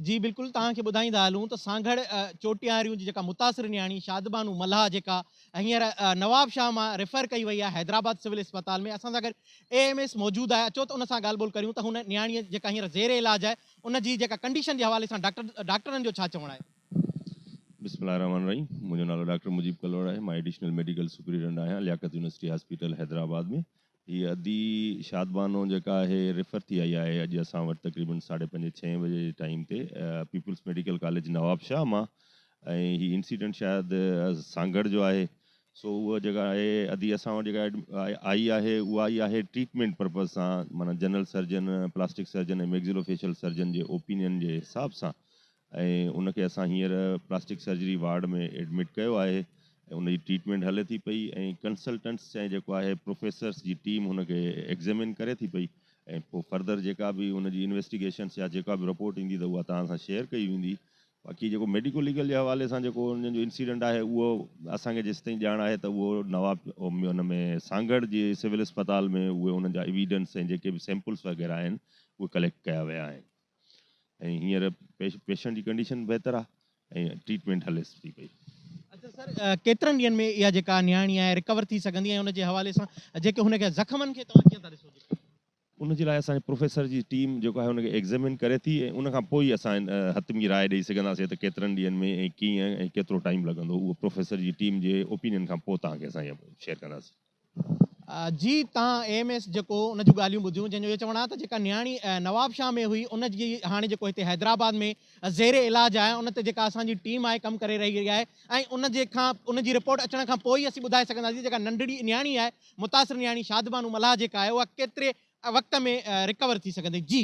جي بلڪل توهان کي ٻڌائيندا هلون ته سانگهڙ چوٽياريون جي جيڪا متاثر نياڻي شادبانو ملاح جيڪا هينئر نوابشاهه مان ريفر ڪئي وئي آهي حيدرآباد سول اسپتال ۾ اسان سان گڏ اي ايم ايس موجود آهي اچو ته ان سان ڳالهه ٻولهه ڪريون ته هن نياڻي جيڪا هينئر زير علاج آهي ان جي جيڪا ڪنڊيشن جي حوالي سان ڊاڪٽر ڊاڪٽرن جو ڇا چوڻ آهي. بسم الله الرحمٰن الرحيم منهنجو نالو ڊاڪٽر مجيب ڪلوڙ آهي مان ايڊيشنل ميڊيڪل سپريڊنٽ آهيان لياقت يونيورسٽي هاسپيٽل حيدرآباد ۾ هيء ادي شادبانو جيڪا آهي ريفر ٿي آئي آهي اڄ اسان وٽ تقريبن ساڍي پنجين ڇهين بجي جي ٽائيم تي پيپلز ميڊيڪل ڪاليج نوابشاهه مان ۽ هي انسيڊنٽ شايد سانگهڙ جو آهي سو اها جيڪا آهي ادي اسان وٽ جيڪا آئي آهي اها آئي آهي ٽريٽمينٽ پرپز سان معنيٰ general surgeon plastic surgeon ۽ maxillofacial surgeon جي اوپينين جي حساب سان ۽ ان کي اسان هينئر پلاسٽڪ سرجري وارڊ ۾ ايڊمٽ ڪيو آهي ۽ ان جي ٽريٽمينٽ هلي ٿي پئي ۽ ڪنسلٽنٽس ۽ جيڪو آهي پروفيسرس جي ٽيم هن کي ايگزيمن ڪري ٿي پئي ۽ پوء فردر جيڪا به ان جي انويسٽيگيشنس يا جيڪا به رپورٽ ايندي ته اها توهان سان شيئر ڪئي ويندي باقي جيڪو ميڊيڪو ليگل جي حوالي سان جيڪو انهن جو انسيڊنٽ آهي اهو اسان کي جيستائين ڄاڻ آهي ته اهو نواب ان ۾ سانگهڙ جي سول اسپتال ۾ اهي انهن جا ايويڊنس ۽ جيڪي به سيمپلس وغيره آهن اهي ڪليڪٽ ڪيا ويا آهن. ۽ هينئر پيشنٽ جي ڪنڊيشن بهتر آهي ۽ ٽريٽمينٽ هليس ٿي پئي. اڇا سر ڪيترن ڏينهن ۾ اها جيڪا نياڻي آهي رڪور ٿي سگهندي ۽ ان جي حوالي سان جيڪي هن کي زخمن کي توهان ڪيئن ٿا ڏسو جيڪي. ان جي لاء اسان جي پروفيسر جي ٽيم جيڪو آهي ان کي ايگزيمن ڪري ٿي ۽ ان کان پوء ئي اسان حتمي راء ڏئي سگهنداسين ته ڪيترن ڏينهن ۾ ۽ ڪيئن ۽ ڪيترو ٽائيم لڳندو اهو پروفيسر جي ٽيم جي اوپينين کان پوء توهان کي اسان اها شيئر ڪنداسين. جي تان اي ايم ايس جيڪو ان جون ڳالهيون ٻڌيون جنهن جو اهو چوڻ آهي ته جيڪا نياڻي نوابشاهه ۾ هئي ان جي هاڻي جيڪو هتي حيدرآباد ۾ زير علاج آهي ان تي جيڪا اسان جي ٽيم آهي ڪم ڪري رهي آهي ۽ ان جي کان ان جي رپورٽ اچڻ کان پوء ئي اسين ٻڌائي سگهنداسين جيڪا ننڍڙي نياڻي آهي متاثر نياڻي شادبانو ملاح جيڪا آهي اها ڪيتري وقت ۾ رڪور ٿي سگهندي جي.